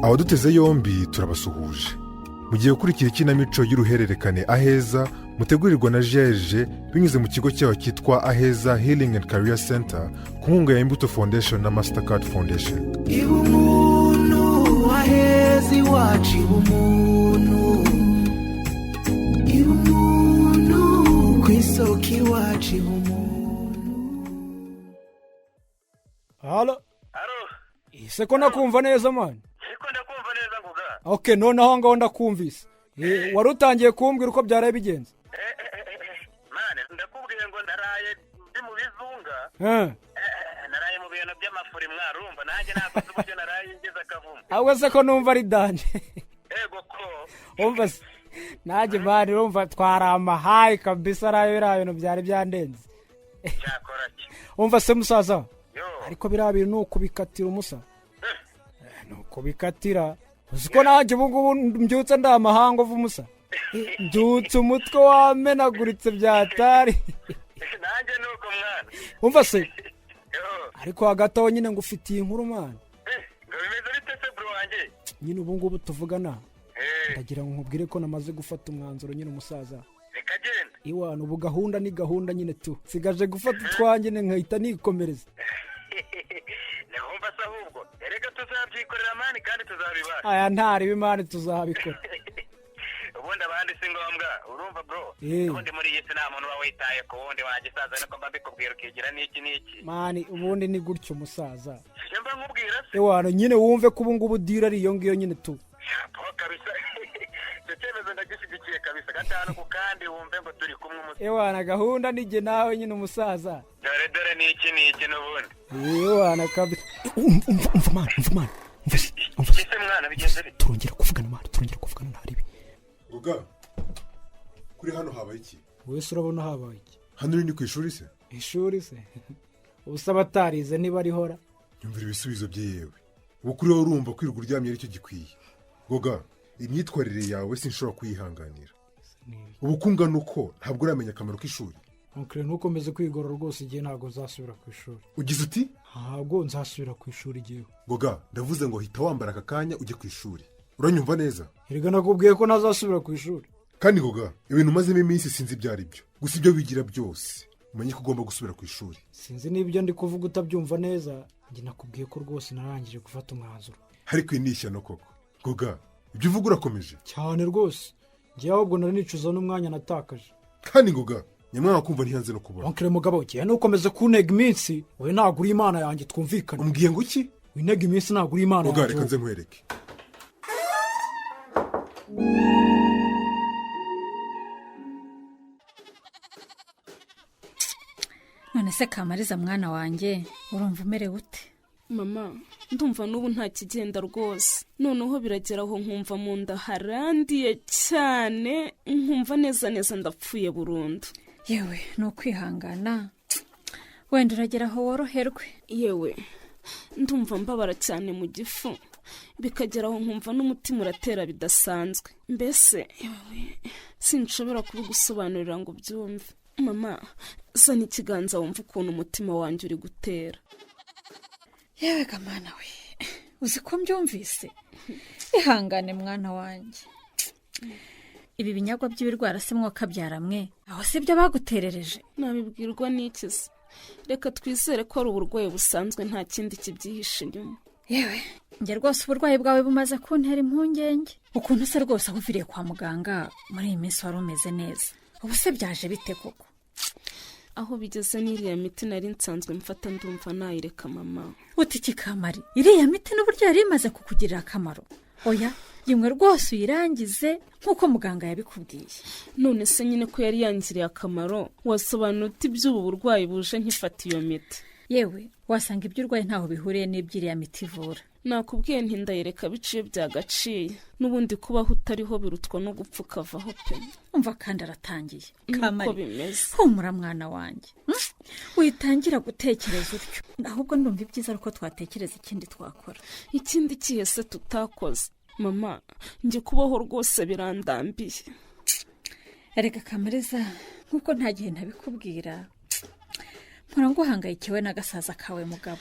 Abaduteze yombi turabasuhuje. Mugiye gukurikira ikinamico y'uruhererekane Aheza, mutegurirwa na GRG binyuze mu kigo cyayo cyitwa Aheza Healing and Career Center, ku nkunga ya Imbuto Foundation na Mastercard Foundation. Iba umuntu waheza iwacu, iba umuntu, iba umuntu ku isoko iwacu, iba umuntu. Halo? Halo. Ese ko nakumva neza, man? Ariko ndakumva neza, Ngoga. Ok, noneho ngaho ndakumvise. Wari utangiye kumbwira uko byaraye bigenze. Man, ndakubwiye ngo naraye ndi mu bizunga. Naraye mu bintu by'amafuri, mwarumva nanjye ntabwo nzi uburyo naraye ngeze akavumo. Ahubwo se ko numva ari danger? Ego ko. Umva se nanjye, man, urumva twari amahayi kabisa, arayo biriya bintu byari byandenze. Cyakora ki? Umva se musaza. Yo. Ariko biriya bintu ni ukubikatira umusa. Ni ukubikatira. Uzi ko nanjye ubu ngubu mbyutse ndi amahanga uva umusa. Mbyutse umutwe wamenaguritse byatari. Nanjye ni uko, mwana. Umva se. Yo. Ariko hagati aho nyine ngufitiye inkuru, mwana. Ngo bimeze bite se, bro wanjye? Nyine ubu ngubu tuvugana, ndagira ngo nkubwire ko namaze gufata umwanzuro nyine, umusaza. Reka genda. Iwana ubu gahunda ni gahunda nyine tu, nsigaje gufata utwanjye nkahita nikomereza. Ntiwumva se ahubwo, erega tuzabyikorera, man, kandi tuzabibasha. Aya ntariba imana, tuzabikora. Ubundi abandi si ngombwa, urumva, bro? Ubundi muri iyi si nta muntu uba witaye ku wundi wagisaza, niko mba mbikubwira ukigira n'iki n'iki. Man, ubundi ni gutyo, umusaza. Sibyo mba nkubwira se? Iwana nyine wumve ko ubu ngubu deal ari iyo ngiyo nyine tu. Po kabisa, icyo cyemezo ndagishyigikiye kabisa, gatanu ku kandi, wumve ngo turi kumwe umunsi. Iwana gahunda nijye nawe nyine, umusaza. Dore dore n'iki n'iki n'ubundi. Iwana kabisa. Umva, umva, umva, man, umva, man, umva se, umva se. Ese mwana, bigenze bite? Turongera kuvugana, man, turongera kuvugana, ntaribi. Ngoga, kuri hano habaye iki? Wese urabona habaye iki? Hano uri ni ku ishuri se? Ishuri se? Ubusa abatarize ntibarihora. Nyumvira ibisubizo bye yewe. Ubu kuri wowe urumva kwirirwa uryamye aricyo gikwiye? Ngoga, imyitwarire yawe sinshobora kuyihanganira. Ubu kungana uko ntabwo uramenya akamaro k'ishuri? Oncle, ntukomeze kwigorora rwose, igihe ntabwo nzasubira ku ishuri. Ugize uti? Ntabwo nzasubira ku ishuri igihe. Ngoga, ndavuze ngo hita wambara aka kanya ujye ku ishuri. Uranyumva neza? Erega nakubwiye ko ntazasubira ku ishuri. Kandi Ngoga, ibintu umazemo iminsi sinzi ibyo ari byo, gusa ibyo wigira byose umenye ko ugomba gusubira ku ishuri. Sinzi n'ibyo ndi kuvuga utabyumva neza. Njye nakubwiye ko rwose narangije gufata umwanzuro. Ariko iyi ni ishyano koko. Ngoga, ibyo uvuga urakomeje? Cyane rwose. Njyewe ahubwo nari nicuza n'umwanya natakaje. Kandi Ngoga, nyamwanga kumva ntiyanze no kubona. Oncle mugabo, ngiye nukomeze kuntega iminsi, wowe ntabwo uri imana yanjye, twumvikane. Umbwiye ngo iki? Wintega iminsi, ntabwo uri imana Ngoga, yanjye. reka nze nkwereke. None se Kamariza mwana wanjye, urumva umerewe ute? Mama, ndumva n'ubu nta kigenda rwose. Noneho biragera aho nkumva mu nda harandiye cyane, nkumva neza neza ndapfuye burundu. Yewe, ni ukwihangana, wenda uragera aho woroherwe. Yewe, ndumva mbabara cyane mu gifu, bikagera aho nkumva n'umutima uratera bidasanzwe. Mbese yewe, sinshobora kubigusobanurira ngo ubyumve. Mama, zana ikiganza wumve ukuntu umutima wanjye uri gutera. Yewe gamana we, uzi ko mbyumvise? Ihangane mwana wanjye. Ibi binyagwa by'ibirwara se mwokabyara mwe, aho si byo baguterereje? Nabibwirwa n'iki se? Reka twizere ko ari uburwayi busanzwe, nta kindi kibyihishe inyuma. Yewe, njye rwose uburwayi bwawe bumaze kuntera impungenge. Ukuntu se rwose aho uviriye kwa muganga muri iyi minsi wari umeze neza, ubu se byaje bite koko? Aho bigeze n'iriya miti nari nsanzwe mfata ndumva nayireka, mama. Uti iki Kamari? Iriya miti n'uburyo yari imaze kukugirira akamaro? Oya, yimwe rwose uyirangize nk'uko muganga yabikubwiye. None se nyine ko yari yangiriye akamaro, wasobanura uti iby'ubu burwayi buje nkifata iyo miti? Yewe, wasanga ibyo urwaye ntaho bihuriye n'iby'iriya miti ivura. Nakubwiye nti ndayireka biciye byagaciye. N'ubundi kubaho utariho birutwa no gupfa ukavaho pe. Umva kandi aratangiye. Niko Kamari, bimeze. humura mwana wanjye. Witangira gutekereza utyo. Ahubwo ndumva ibyiza ari uko twatekereza ikindi twakora. Ikindi kihe se tutakoze, mama? Njye kubaho rwose birandambiye. Erega Kamariza, nk'uko nta gihe ntabikubwira, mpora nguhangayikiwe n'agasaza kawe mugabo,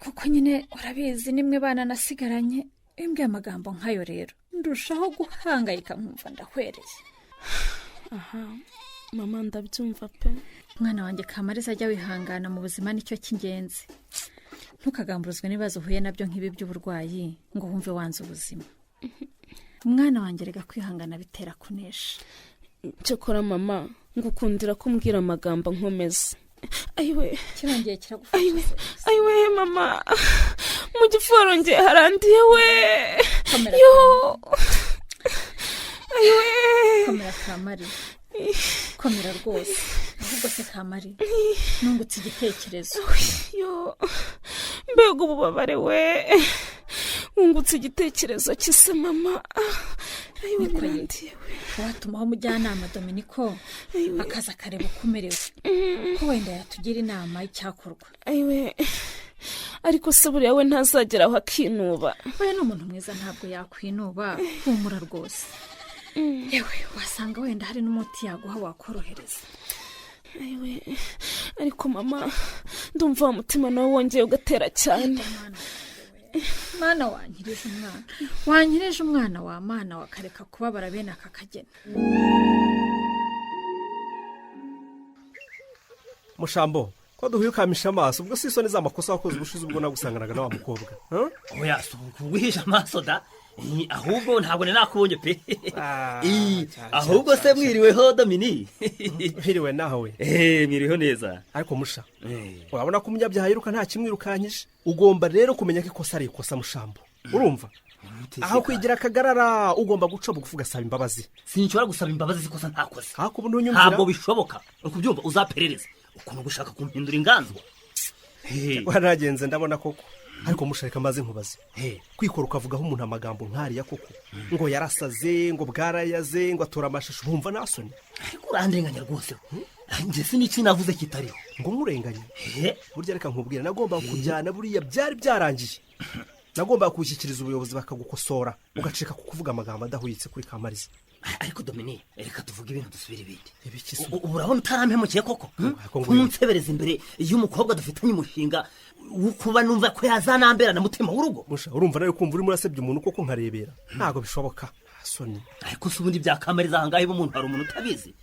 kuko nyine urabizi nimwe bana nasigaranye. Iyo umbwiye amagambo nk'ayo rero ndushaho guhangayika nkumva ndahwereye. Aha mama, ndabyumva pe. Mwana wanjye Kamariza, ajya wihangana mu buzima, nicyo cy'ingenzi. Ntukagamburuzwe n'ibibazo uhuye nabyo nk'ibi by'uburwayi ngo wumve wanze ubuzima. Mwana wanjye, rega kwihangana bitera kunesha. Cyokora mama, ngukundira ko umbwira amagambo nkomeza. Ayiwe! Kirongeye kiragufasha. Ayiwe, ayiwe mama, mu gifu harongeye harandiye we! Komera. Yo, ayiwe! Komera Kamari, komera rwose. Ahubwo se Kamari, nungutse igitekerezo. Yo, mbega ububabare we! Wungutse igitekerezo cy'ise mama? Ayiwe, Niko ye. birandiye we! Watumaho umujyanama Dominiko Ayiwe. akaza akareba uko umerewe, ko wenda yatugira inama y'icyakorwa. Ayiwe, ariko se buriya we ntazagera aho akinuba? We ni umuntu mwiza, ntabwo yakwinuba, humura rwose. Yewe, wasanga wenda hari n'umuti yaguha wakorohereza. Ayiwe, ariko mama, ndumva wa mutima nawe wongeye ugatera cyane. Mwana, wankirije umwana, wankirije umwana wa mana, wakareka kubabara bene aka kageni. Mushambo, ko duhuye ukamisha amaso, ubwo si isoni z'amakosa wakoze ubushize ubwo nagusanganaga na wa mukobwa, huh? Oya, si ukuguhisha amaso da. Ahubwo ntabwo nari nakubonye pe. Ah, cyane, Ahubwo cyane, se mwiriweho, Domini? Mwiriwe nawe. Mwiriweho neza. Ariko musha, urabona ko umunyabyaha yiruka nta kimwirukankije. Ugomba rero kumenya ko ikosa ari ikosa, Mushambo, urumva? Aho kwigira akagarara, ugomba guca bugufi ugasaba imbabazi. Sinshobora gusaba imbabazi z'ikosa ntakoze. Ariko ubu ntunyumvira. Ntabwo bishoboka, uri kubyumva? Uzaperereza ukuntu gushaka kumpindura inganzwa. Waragenze ndabona koko. Ariko musha, reka maze nkubaze: kwikora ukavugaho umuntu amagambo nkariya koko, ngo yarasaze, ngo bwarayaze, ngo atora amashusho, wumva nta soni? Ariko urandenganya rwose, njye si n'iki navuze kitariho. Ngo nkurenganye? Burya reka nkubwira, nagomba kujyana buriya byari byarangiye, nagomba kuwushyikiriza ubuyobozi bakagukosora, ugacika ku kuvuga amagambo adahwitse kuri Kamariza. Ariko Domini, reka tuvuge ibintu dusubire ibindi. Ibiki se? Ubu urabona utarampemukiye koko? Ariko nguyu- Kunsebereza imbere y'umukobwa dufitanye umushinga wo kuba numva ko yazanambera na mutima w'urugo. Musha, urumva nawe kumva urimo urasebya umuntu koko nkarebera? Ntabwo bishoboka, nta soni. Ariko se ubundi bya Kamariza ahangaha iba umuntu, hari umuntu utabizi?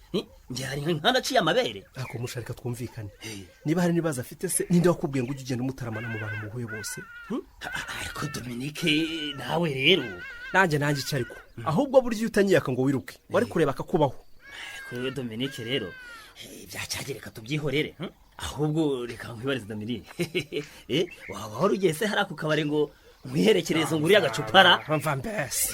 Njye hari nkanaciye amabere. Ariko musha, reka twumvikane. Niba hari n'ibibazo afite se, ninde wakubwiye ngo ujye ugenda umutaramana mu bantu muhuye bose? Ariko Dominike, nawe rero. Nanjye icyo, ariko ahubwo burya iyo utanyiyaka ngo wiruke, wari kureba akakubaho. Ariko rero Dominike rero, byacyage reka tubyihorere, Ahubwo reka nkwibarize, Dominike. Waba wari ugiye se hari ako kabari ngo nkwiherekereze ngo uriya agacupara? Mva mbese!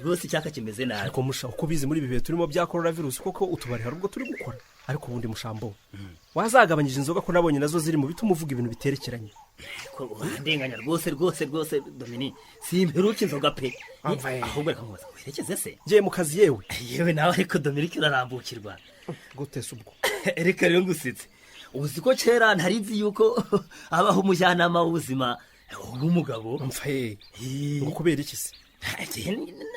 Rwose icyaka kimeze nabi. Ariko musha, uko ubizi muri ibi bihe turimo bya korona virusi koko, utubari hari ubwo turi gukora? Ariko ubundi Mushambo, wazagabanyije inzoga ko nabonye nazo ziri mu bituma uvuga ibintu biterekeranye? Ariko urandenganya rwose rwose rwose, Domini, simperuka inzoga pe. Amva ye. Ahubwo reka nkubaza, werekeze se? Ngiye mu kazi yewe. Yewe nawe, ariko Dominike, urarambukirwa. Gute se ubwo? Reka rero ngusitse. Uzi ko kera ntari nzi yuko habaho umujyanama w'ubuzima w'umugabo? Mva ye! Ngo kubera iki se?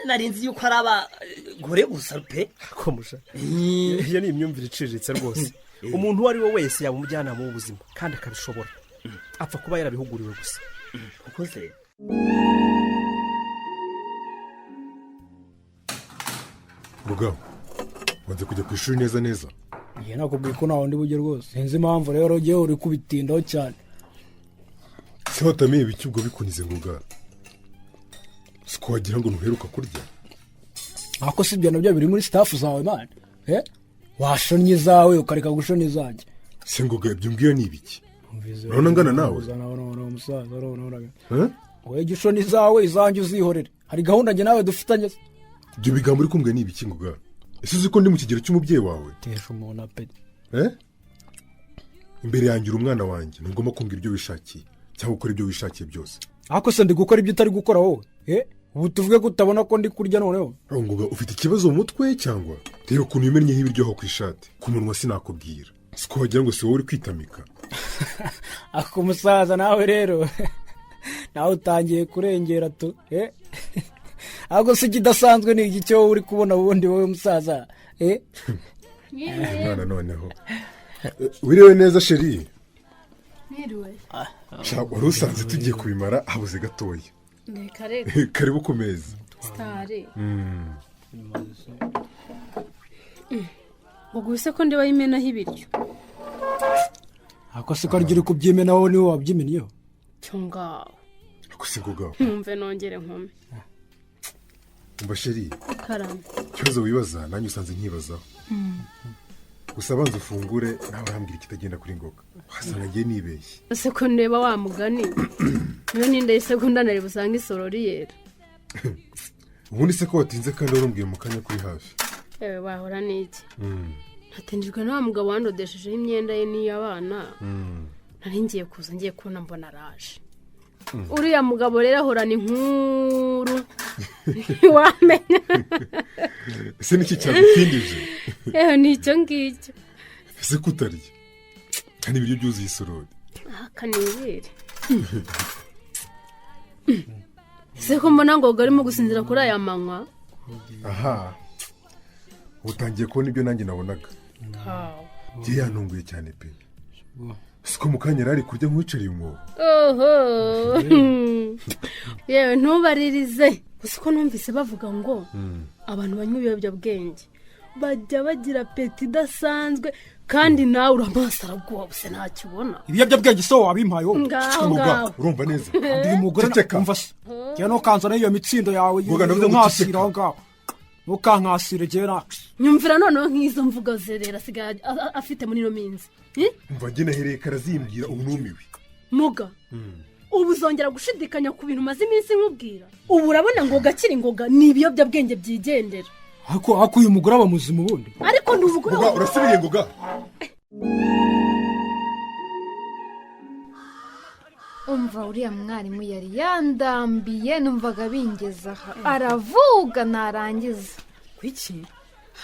Nari nzi yuko ari abagore gusa pe. Ariko musha, iyo ni imyumvire iciriritse rwose. Umuntu uwo ari we wese yaba umujyanama w'ubuzima kandi akabishobora, apfa kuba yarabihuguriwe gusa. Kuko se Rugabo, wanze kujya ku ishuri neza neza. Njye nakubwiye ko nta wundi bujye rwose, sinzi impamvu rero ugiye uri kubitindaho cyane. Se watamiye ibiki ubwo bikunize ngoga? Siko wagira ngo ntuheruka kurya. Ariko si ibyo nabyo biri muri stuff zawe man? Washonnye izawe ukareka gushona izanjye. Se ngoga, ibyo mbwiyo ni ibiki? Urabona ngana nawe? Umusaza, urabona? Eh? Wowe jya ushona izawe, izanjye uzihorere. Hari gahunda njye nawe dufitanye se? Ibyo bigambo uri kumbwira ni ibiki ngoga? Ese uzi ko ndi mu kigero cy'umubyeyi wawe? Tesha umuntu apeti. Eh? Imbere yanjye uri umwana wanjye, ntugomba kumbwira ibyo wishakiye cyangwa gukora ibyo wishakiye byose. Ariko se ndi gukora ibyo utari gukora wowe? Ubu tuvuge ko utabona ko ndi kurya noneho? Aho ngoga, ufite ikibazo mu mutwe cyangwa? Reba ukuntu wimennyeho ibiryo aho ku ishati, ku munwa sinakubwira. Siko wagira ngo si wowe uri kwitamika. Ako musaza, nawe rero nawe utangiye kurengera tu. Ahubwo se ikidasanzwe ni iki cyo wowe uri kubona ubundi, wowe musaza? Mwana noneho. Wiriwe neza, chérie. Mwiriwe. Sha, wari usanze tugiye kubimara, habuze gatoya. Reka reka. Karibu ku meza. Sitari. Ubwo se ko ndiba yimenaho ibiryo? Ako se ko arya uri kubyimenaho, niwe wabyimennyeho? Cyo ngaho. Ako si ngoga. Nkumve nongere nkome. Umva chérie. Karame. Ikibazo wibaza nanjye usanze nkibazaho. Gusa banza ufungure, nawe urambwira ikitagenda kuri Ngoga, wasanga ngiye nibeshye. Ese ko ndeba wa mugani niyo ninde isegonda nari busange isorori yera? Ubundi se ko watinze kandi warumbwiye mu kanya kuri hafi? Yewe, wahora n'iki? Natindijwe na wa mugabo wandodeshejeho imyenda ye n'iy'abana. Nari ngiye kuza, ngiye kubona mbona araje. Uriya mugabo rero ahorana inkuru, ntiwamenya. Ese niki cyagutindije? Yewe, ni icyo ngicyo. Ese kutarya kandi ibiryo byuzuye isorori? Akanibere. Ese ko mbona ngo arimo gusinzira kuri aya manywa? Aha utangiye kubona ibyo nanjye nabonaga. Njye yantunguye cyane pe, siko mu kanya yari ari kurya nk'uwicariye umwobo. Oho, yewe, ntubaririze. Gusa ko numvise bavuga ngo abantu banywa ibiyobyabwenge bajya bagira appétit idasanzwe, kandi nawe uramaso araguha gusa ntacyo ubona. Ibiyobyabwenge so wabimpaye wowe? Ngaho. Ngoga. Ngaho. Urumva neza? Uyu mugore. Ceceka. Umva se, njyewe ntukanzane iyo mitsindo yawe. Ngoga, ndavuze ngo nkansira ceceka. Aho ngaho ntukankasire, njyewe na Nyumvira noneho nk'izo mvugo ze rero asigaye afite muri ino minsi. Eh? Umva, njye nahereye karazimbwira, ubu numiwe. Muga, ubu uzongera gushidikanya ku bintu umaze iminsi nkubwira? Ubu urabona ngo gakiri ngoga ni ibiyobyabwenge byigendera. Ariko uyu mugore aba muzima ubundi? Ariko ni umugore. Ngoga, urasubiye Ngoga. Umva, uriya mwarimu yari yandambiye, numvaga bingeza aha aravuga narangiza. Kuki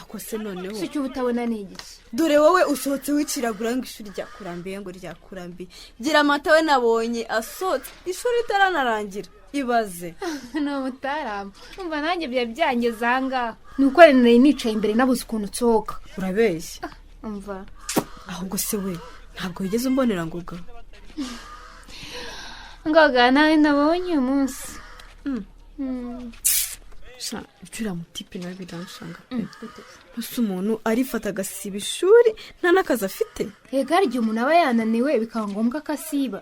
ako se noneho? Si icyo uba utabona ni igiki? Dore wowe usohotse wiciragura ngo ishuri ryakurambiye, ngo ryakurambiye. Gira amata we nabonye asohotse ishuri ritaranarangira, ibaze. Ni umutaramu. Umva, nanjye byari byangeze aha ngaha, ni uko nari nicaye imbere nabuze ukuntu nsohoka. Urabeshya. Umva. Ahubwo se we ntabwo wigeze umbonera Ngoga? Ngoga nawe nabonye uyu munsi. Sha, ibyo uriya mutipe nawe biranshanga pe. Gusa umuntu arifata agasiba ishuri nta n'akazi afite. Rega hari igihe umuntu aba yananiwe bikaba ngombwa ko asiba.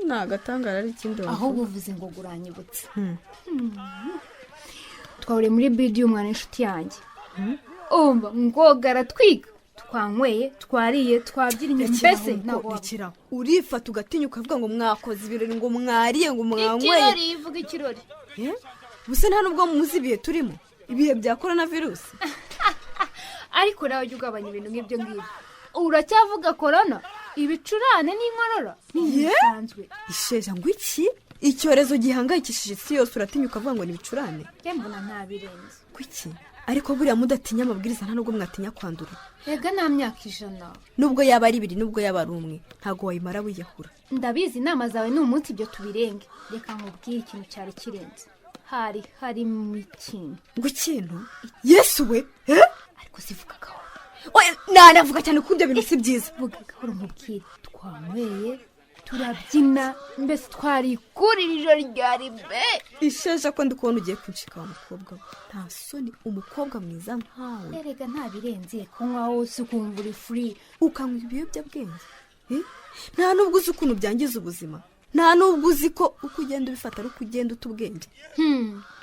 Ni agatangara, ari ikindi wavuga. Ahubwo uvuze ngo uranyibutse. Twahuriye muri bidi y'umwana w'inshuti yanjye. Umva, Ngoga aratwika, twanyweye, twariye, twabyinnye, mbese ntabwo wavuga. Rekeraho. Urifata ugatinya ukavuga ngo mwakoze ibirori, ngo mwariye, ngo mwanyweye. Ikirori, ivuga ikirori. Eh? Gusa nta nubwo muzi ibihe turimo, ibihe bya korona virusi. Ariko nawe ujya ugabanya ibintu nk'ibyo ngibyo. Uracyavuga korona, ibicurane n'inkorora ni ibintu Ye? bisanzwe. Isheja, ngo iki? Icyorezo gihangayikishije isi yose, uratinya ukavuga ngo ni ibicurane? Njye mbona ntabirenze. Kuki ariko buriya mudatinya amabwiriza, nta nubwo mwatinya kwandura? Rega nta myaka 100. Nubwo yaba ari ibiri, nubwo yaba ari umwe, ntabwo wayimara wiyahura. Ndabizi, inama zawe ni umunsi, ibyo tubirenge. Reka nkubwire ikintu cyari kirenze, hari harimo ikintu. Ngo ikintu? Yesu we, eh? Ariko sivuga gahoro. Oya, nanavuga cyane kuko ibyo bintu si byiza. Vuga gahoro nkubwire. Twanyweye, turabyina, mbese twarikurira, ijoro ryari be. Isheja, ko ndi kubona ugiye kunshika wa mukobwa we, nta soni, umukobwa mwiza nkawe? Erega nta birenze kunywa wose ukumva uri free. Ukanywa ibiyobyabwenge? Eh? Nta nubwo uzi ukuntu byangiza ubuzima? Nta nubwo uzi ko uko ugenda ubifata ari uko ugenda uta ubwenge?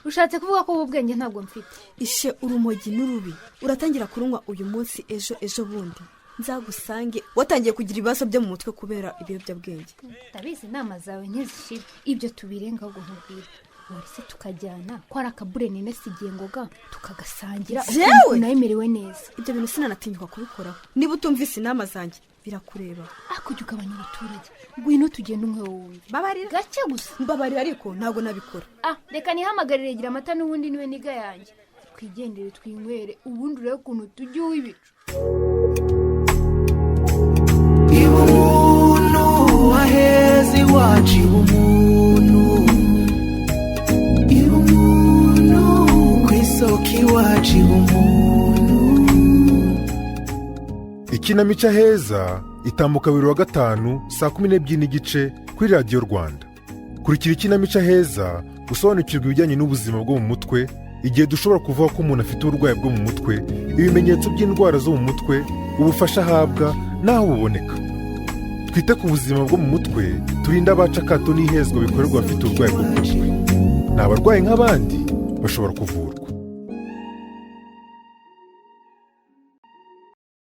Ushatse kuvuga ko ubu bwenge ntabwo mfite? Ishe, urumogi n'urubi. Uratangira kurunywa uyu munsi, ejo, ejo bundi nzagusange watangiye kugira ibibazo byo mu mutwe kubera ibiyobyabwenge. Ndabizi, inama zawe ntizishira. Ibyo tubirenga, ahubwo nkubwire, warese tukajyana ko ari akabure ninasigiye Ngoga, tukagasangira? Jewe? Ukumva nawe neza. Ibyo bintu sinanatinyuka kubikoraho. Niba utumvise inama zanjye, birakureba. Ariko ujya ugabanya abaturage. Ngwino tugende umwe, wumve. Mbabarira. Gake gusa. Mbabarira, ariko ntabwo nabikora. Ah, reka nihamagarire gira amata, n'ubundi niwe niga yanjye. Twigendere twinywere, ubundi urebe ukuntu tujya uw'ibicu. Iba umuntu waheze iwacu, iba umuntu, iba umuntu ku isoko iwacu, iba umuntu. Ikinamico Aheza itambuka buri wa gatanu saa 12:30 kuri Radiyo Rwanda. Kurikira ikinamico Aheza, gusobanukirwa ibijyanye n'ubuzima bwo mu mutwe, igihe dushobora kuvuga ko umuntu afite uburwayi bwo mu mutwe, ibimenyetso by'indwara zo mu mutwe, ubufasha ahabwa n'aho buboneka. Twite ku buzima bwo mu mutwe, turinde abacu akato n'ihezwa bikorerwa abafite uburwayi bwo mu mutwe. Ni abarwayi nk'abandi, bashobora kuvurwa.